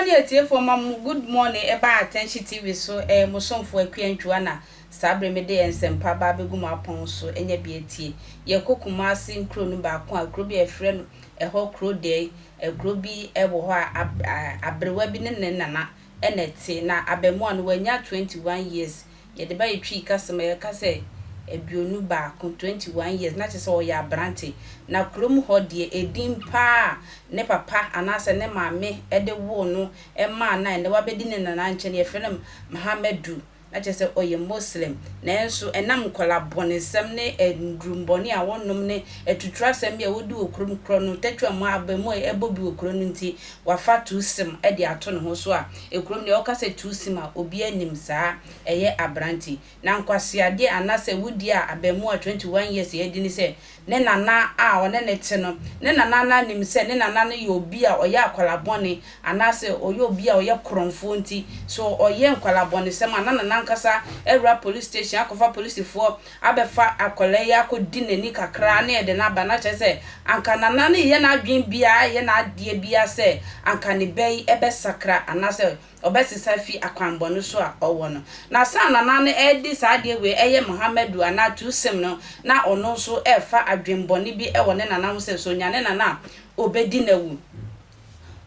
ne atiefoɔ ma mo good morning ɛba Attention TV so ɛyɛ mo somfo Akua Ntwua na saa bere mede nsɛmpa ba abɛgu mo apɔn so ɛnya bi atie. Yɛkɔ Kumase nkuro no baako a kuro bi a yɛfrɛ no ɛhɔ kuro dɛɛ kuro bi ɛwɔ hɔ a aberewa bi ne ne nana ɛna ɛte na abɛmoa no wanya 21 years. Yɛde ba yɛtwi kasɛm a yɛka sɛ 21, 21 years na kyerɛ sɛ ɔyɛ aberante. Na kurom hɔ deɛ edin paa ne papa anaasɛ ne maame de woo no maa na ɛnɛ wabɛdi ne nana nkyɛn yɛfrɛ no Mahamadu na kyerɛ sɛ ɔyɛ Muslim. Nanso ɛnam nkɔla bɔnesɛm ne ndurumbɔne a wɔnom ne atuturasɛm bi a wɔdi wɔ kurom korɔ no tɛtwa mu abamu a ɛbɔ bi wɔ kuro no nti wafa tuusim de ato ne ho so a ekurom deɛ ɔka sɛ tuusim a obi anim saa ɛyɛ aberante. Na nkwaseadeɛ anaasɛ wudie a abamu a 21 years yɛdi ne sɛ ne nana a ɔne ne te no ne nana no anim sɛ ne nana no yɛ obi a ɔyɛ akwala bɔne anaasɛ ɔyɛ obi a ɔyɛ korɔmfoɔ nti so ɔyɛ nkwala bɔnesɛm a na nana ankasa awura police station akɔfa polisifoɔ abɛfa akwadaa yi akɔdi n'ani kakra na yɛde n'aba na kyerɛ sɛ anka nana no yɛ n'adwene biara yɛ n'adeɛ biara sɛ anka ne ba yi ɛbɛsakra anaasɛ ɔbɛsesa fi akwanbɔne so a ɔwɔ no. Na saa nana no ɛdi saa adeɛ wei ɛyɛ Muhammadu anaa tuusem no na ɔno nso ɛfa adwenbɔne bi ɛwɔ ne nana ho sɛ so nya ne nana a obɛdi n'awu.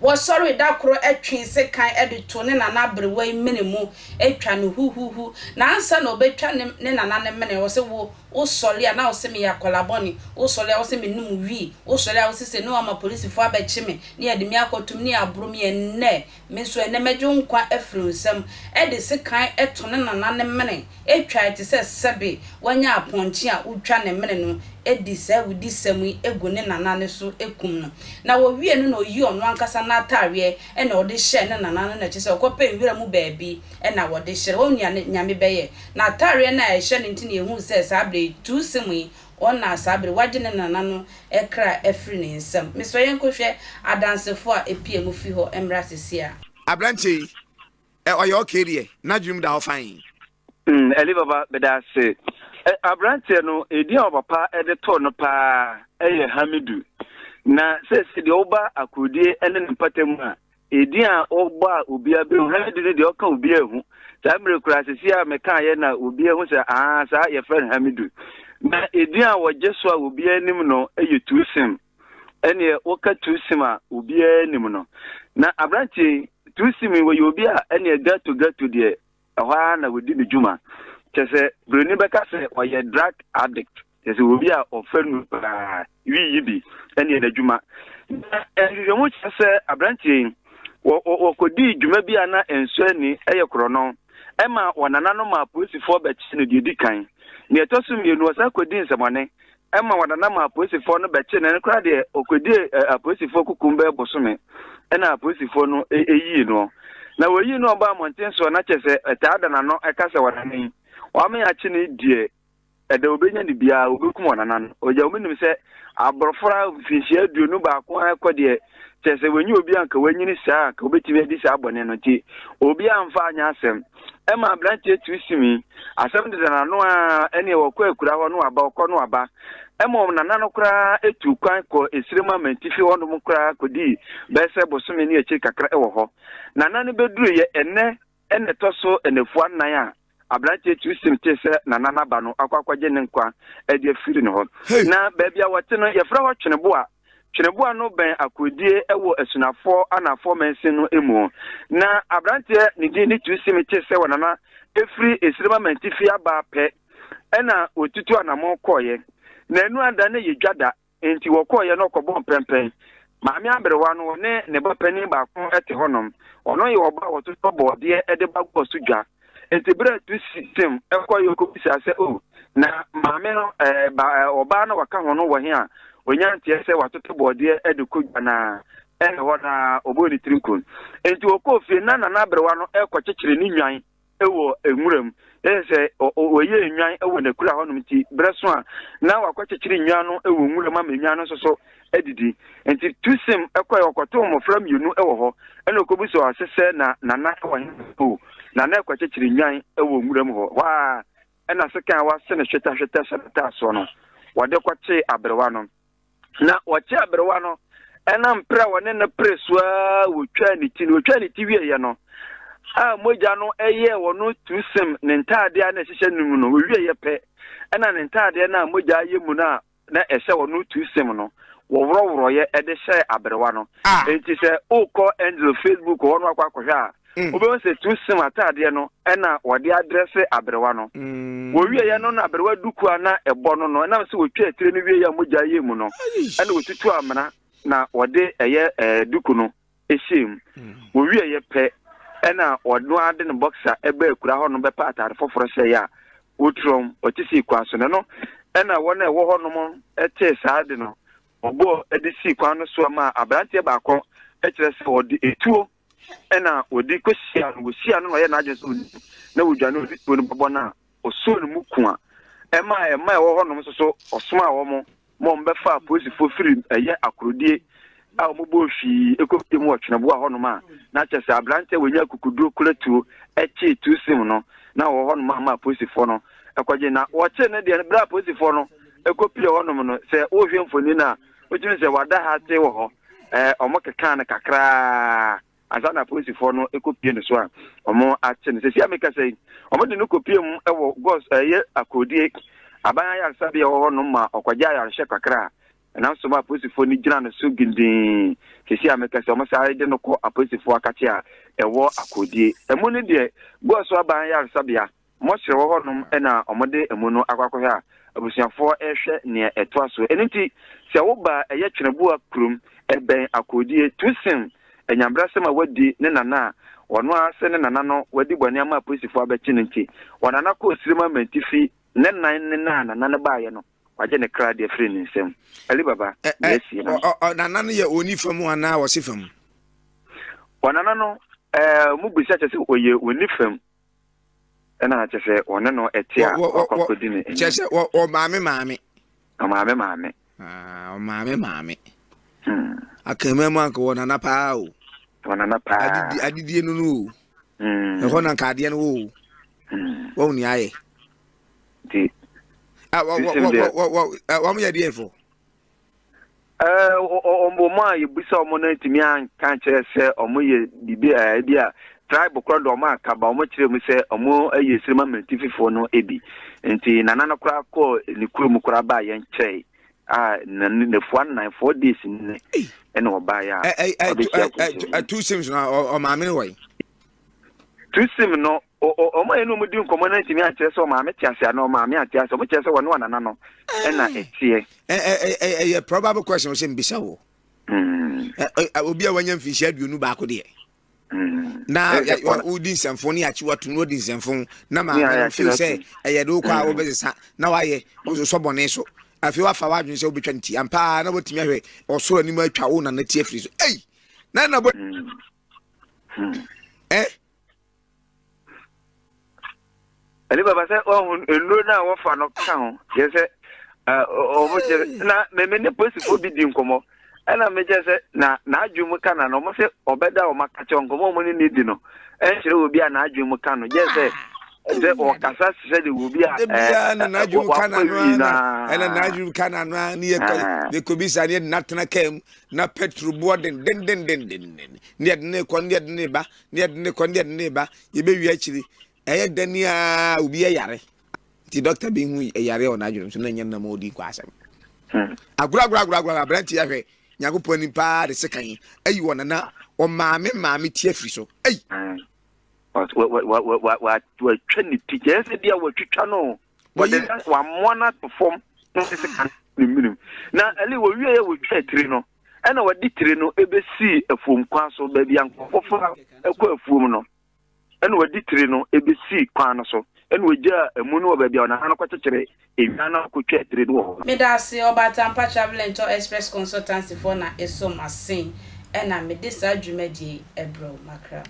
Wɔsɔre da koro ɛtwe sekan ɛde to ne nana aberewa yi mene mu atwa no huhuhu na ansa na ɔbɛtwa ne nana ne mene wɔ sɛ wo wosɔre a na wɔ sɛ meyɛ akwadaa bɔne, wosɔre a wɔ sɛ menum wii, wosɔre a wɔ sɛ sɛ ne wama polisifoɔ abɛkye me ne yɛde me akɔtum ne yɛaboro me. Ɛnnɛ me nso ɛnnɛ mɛgye wo nkwa afiri wo nsam. Ɛde sekan ɛto ne nana ne mene atwa te sɛ sɛbe wanya apɔnkye a wotwa ne mene no edi saa wudi sɛm yi egu ne nana ne so ekum no. Na wɔwie no na oyi ɔno ankasa n'ataareɛ ɛna ɔde hyɛ ne nana no n'akyi sɛ ɔkɔpɛ nwura mu baabi ɛna wɔde hyɛ wɔn nua nyame bɛyɛ na ataareɛ no a ɛhyɛ no nti na ehu sɛ saa abere tuusem yi ɔna saa abere wagye ne nana no ɛkra ɛfiri ne nsam. Mesrɛ yɛn kɔhwɛ adansefo a epie mu fi hɔ mmra sisi a. Aberante yi ɛ ɔyɛ okay deɛ n'adwene mu da hɔ fine. Ɛli baba bɛda ase. Aberanteɛ no edin a ɔpapa ɛde tɔɔ no paa ɛyɛ Hamidu. Na sɛsɛ deɛ ɔba akodie ɛne ne mpata mu a edin a ɔbɔ a obiara bɛhu Hamidu no deɛ ɔka obiara hu. Saa mmerɛ kura sisi a meka yɛ na obiara hu sɛ aa saa yɛfrɛ no Hamidu. Na edin a wɔgye so a obiara anim no ɛyɛ Tuusim. Ɛneɛ wɔka Tuusim a obiara anim no. Na aberanteɛ Tuusim wɔyɛ obi a ɛneɛ gato gato deɛ ɛhɔ ara na wɔdi ne dwuma. Kyɛ sɛ buroni bɛka sɛ ɔyɛ drug addict, kyɛ sɛ obi a ɔfɛ nu paa wii yi bi ɛne n'adwuma. Na nhwehwɛmu kyerɛ sɛ aberanteɛ yi wɔkɔdii dwuma bi a na nsuo ani ɛyɛ korɔno ɛma wɔnana ma apolisifoɔ bɛkye no deɛ di kan. Nea ɛtɔ so mmienu, wɔsan kɔdi nsɛmɔne ɛma wɔnana ma apolisifoɔ no bɛkye no. Ɛno koraa deɛ ɔkɔdie apolisifoɔ kukum bɛɛ bosome ɛna apolisifoɔ no ɛyii no. Na wɔyii no ɔba abɔnten soɔ na kyerɛ sɛ ɛtaa da n'ano ɛka sɛ wɔnana yi wɔame akye no deɛ ɛda obɛnya ne biara obɛkum ɔnana no. Ɔgya omi nim sɛ aborɔfra mfinhyia 21 akɔ deɛ kyerɛ sɛ wɔnyi obi anka wɔanyini saa anka wobɛtumi adi saa bɔne no nti obi amfa anyɛ asɛm. Ɛma aberanteɛ tu simi asɛm deda n'ano a ɛneɛ wɔkɔ akura hɔ no aba ɔkɔ no aba ɛma ɔnana no koraa etu kwan kɔ esirem amantifi hɔnom koraa kɔdii bɛyɛ sɛ bosome ne akyiri kakra ɛwɔ hɔ. Nana no bɛduru yɛ ɛnɛ ɛna ɛtɔ so ɛnafua 4 a aberanteɛ tu sim te sɛ nana n'aba no akɔ akɔgye ne nkwa ɛde afiri ne hɔ. Na baabi a wɔte no yɛfrɛ hɔ Tweneboa. Tweneboa no bɛn akodie ɛwɔ Asunafoɔ Anafoɔ mansin no mu. Na aberanteɛ ne din ne tu sim te sɛ wɔ nana efiri esirem amantifi aba pɛ ɛna otutu anammɔn kɔɔyɛ. Na enu ada ne yɛ dwa da nti wɔkɔɔyɛ no ɔkɔbɔ mpɛmpɛn. Maame aberewa no ne ne ba panin baako te hɔnom. Ɔno yɛ ɔba a wɔtotɔ bɔɔdeɛ de ba gɔɔ so dwa. Nti berɛ a tu sim ɛkɔyɛ ɔkɔbisa sɛ o na maame no ɛɛ ba ɔbaa no waka ho no wɔ he a onya nteɛ sɛ watotɔ bɔɔdeɛ de kɔ dwa na ɛna hɔ na ɔbɔɔ ne tiri nko. Nti ɔkɔɔ fie na nana aberewa no ɛkɔkyekyere ne nnwan ɛwɔ nwuram. Ɛyɛ sɛ ɔyɛ nnwan ɛwɔ n'akura hɔnom nti berɛ so a na wakɔkyekyere nnwan no ɛwɔ nwuram ama nnwan no nso so adidi. Nti Tusim ɛkɔɛ ɔkɔtoo mmɔfra mmienu ɛwɔ hɔ ɛna ɔkɔbisa ɔse sɛ na nana ɛwɔ he o nana ɛkɔkyekyere nnwan ɛwɔ nwuram hɔ hɔ a ɛna sekan a wase ne hwetahweta hyɛ n'ataasoɔ no wɔde kɔkyee aberewa no. Na wɔkye aberewa no Ɛnam pere a wɔne no pere so ara wɔtwaa ne ti no. Wɔtwaa ne ti wieeɛ no, a mogya no yɛɛ wɔn tu sem ne ntaadeɛ a na ɛhyehyɛ no mu no, wɔwieeɛ pɛ, ɛna ne ntaadeɛ no a mogya ayɛ mu no a na ɛhyɛ wɔn tu sem no, wɔworɔworɔeɛ de hyɛɛ aberewa no. Ah. Enti sɛ wokɔ Angel Facebook hɔ no akɔ akɔhwɛ a, wobɛhu sɛ tu sem ataadeɛ no ɛna wɔde adrɛse aberewa no. Wɔwieeɛ no na aberewa duku a na ɛbɔ no no, ɛnam sɛ wɔtwaa tire no wieeɛ a mogya yɛɛ mu no, ɛna wɔtutu amena na wɔde ɛyɛ ɛɛ duku no hyɛɛ mu. Wɔwieeɛ pɛ ɛna ɔno ara de ne boxer ɛbaa akura hɔ no bɛpɛ ataade foforɔ hyɛeɛ a wɔturam ɔte sii kwan so. Na ɛno ɛna wɔn a ɛwɔ hɔnom tee saa de no, wɔbɔɔ de sii kwan no so maa aberanteɛ baako kyerɛ sɛ ɔde etuo ɛna wɔde kɔhyia no. Wɔhyia no na ɔyɛ n'adwene sɛ ɔnim na wɔdwane ɔde tuo no bɛbɔ no a ɔsoo no mu ko a ɛma ɛma ɛwɔ hɔnom nso so ɔsomaa wɔn ma wɔbɛfaa apolisifoɔ firi ɛyɛ akorodie a wɔbɔɔ hwii kɔpie mu wɔ Tweneboa hɔnom a na kyerɛ sɛ aberanteɛ a wɔnya akokoduro kura tuo kyee tuo sim no na ɔwɔ hɔnom a ma apolisifoɔ no kɔgye na wɔkyee no deɛ berɛ a apolisifoɔ no kɔpie hɔnom no sɛ wohwɛ mfoni no a wotumi sɛ wada ha te wɔ hɔ ɛɛ wɔn kekaa no kakraa ansa na apolisifoɔ no kɔpie no so a wɔn akye no. Sɛsi a mekasa yi, wɔn de no kɔpie mu wɔ gɔs ɛyɛ akorodie aban ayaresabea ɛwɔ hɔ nom ma ɔkɔgye ayarehwɛ kakra a ɛnam so ma apolisifoɔ no gyina no so gindin. Sɛsi a mekasa wɔn saa de no kɔ apolisifoɔ akakye a ɛwɔ akorodie. Ɛmu no deɛ gɔs aban ayaresabea Mɔkyerɛ wɔ hɔnom na wɔde amu no akɔ akɔhwɛ a, abusuafoɔ rehwɛ nea ɛtoa so. Ɛno nti, sɛ woba a ɛyɛ Tweneboa kurom, ɛbɛn Akoodie, Tusim, anyabrasɛm a wadi ne nana a ɔno ara sɛ ne nana no wadi bɔne ama apolisifoɔ abɛkye no nti, ɔnana kɔɔ Sirem Amantifi ne nan ne na a nana no baeɛ no, wagye ne kra de afiri ne nsam. Ali Baba, deɛ asie no. Nana no yɛ ɔni fa mu anaa ɔse fa mu? Ɔnana no, ɛɛ, wɔbisa kyerɛ sɛ ɔyɛ ɔni fam. Ɛna kyɛ sɛ wɔne no ɛte a wakɔ akɔdi ne anim. Kyɛ sɛ ɔmaame maame. Ɔmaame maame. Ah, ɔmaame maame. Hmm. Akanman mu anka wɔ nana paa o. Wɔ nana paa. Adidi adidie no no o. Hmm. Ɛhɔ na nka adeɛ no wɔ o. Hmm. Wɔn ni ayɛ. Nti. Ah, wɔ wɔ wɔ wɔ wɔ wɔn yɛ deɛ fo. Wɔn a yɛbisa wɔn no ntumi anka nkyerɛ sɛ wɔyɛ biribi a ebi a tribe korɔ de wɔn aka ba wɔn kyerɛ mu sɛ wɔyɛ Sirima Mmantififoɔ no bi. Nti nana no koraa kɔɔ ne kurom koraa baa yɛn kyɛe a nafua nnan 4 days ne ɛna ɔbaeɛ a ɔbɛhyia akunkyerɛ. Two sims no ɔmaame no wɔ yi. Two sim no wɔn a yɛne wɔn di nkɔmmɔ no antumi ankyerɛ sɛ ɔmaame te ase anaa ɔmaame ante ase. Wɔn kyerɛ sɛ wɔne ɔnana no ɛna ɛteɛ. Ɛyɛ probable question sɛ mbisa wɔ. Obi a wanya mfinhyia 21 deɛ. Na wodi nsɛmfo ne akyi wato no wodi nsɛmfo na maame no feel sɛ ɛyɛ de wokɔ a wobɛsesa na wayɛ ɔsosɔ bɔne so. Afei wafa w'adwene sɛ wobɛtwa ne ti ampa na watumi ahwɛ ɔsoro anim atwa wo nana ti afiri so. Ei! Na na bɔ. Eh? Ɛne baba sɛ ɔho nnuro no a wɔfa no ka ho kyerɛ sɛ ɔmo kyerɛ na meme ne polisifoɔ bi di nkɔmmɔ ɛna mekyerɛ sɛ na n'adwene mu ka na na ɔmo sɛ ɔbɛda ɔmo akakyɛ nkɔmmɔ ɔmo ne ne di no ɛnkyerɛ obi a n'adwene mu ka no gyɛ sɛ sɛ ɔkasa sɛ de obi a ɛɛ na n'adwene mu ka na no ɛna n'adwene mu ka na no ne yɛ kɔ ne kɔ bi sa ne yɛ natena kaa mu na petrol boɔ den den den den den ne yɛde ne kɔ ne yɛde ne ba ne yɛde ne kɔ ne yɛde ne ba yɛbɛwie akyiri ɛyɛ dɛ ne a obi yɛ yare nti dɔkta bi hu yare wɔ n'adwene so na ɛnyɛ nam ɔdi nkɔ asɛm agorɔ agorɔ agorɔ agorɔ aberante ahwɛ Nyankopɔn anim paa de sekan ayi wɔ nana ɔmaame maame ti afiri so ei watwa ne ti kyerɛ sɛ bia watwitwa no wɔde wamoa no ato fam na ɔde sekan ne menem na ɛle wɔwie yɛ wɔtwa tiri no ɛna wɔde tire no ɛbɛsii afuom kwan so baabi a nkurɔfoɔ fa ɛkɔ afuom no ɛna wɔde tire no ɛbɛsii kwan no so ɛna wɔgyaa amu no wɔ baabi a ɔnana no kɔkyekyere nnwan no akɔtwa tire no wɔ hɔ no. Meda ase, Ɔbaatampa Travel and Tour Express Consultancy foɔ na ɛsɔ m'asen ɛna mede saa dwumadie yi ɛbrɛ wo. Makra.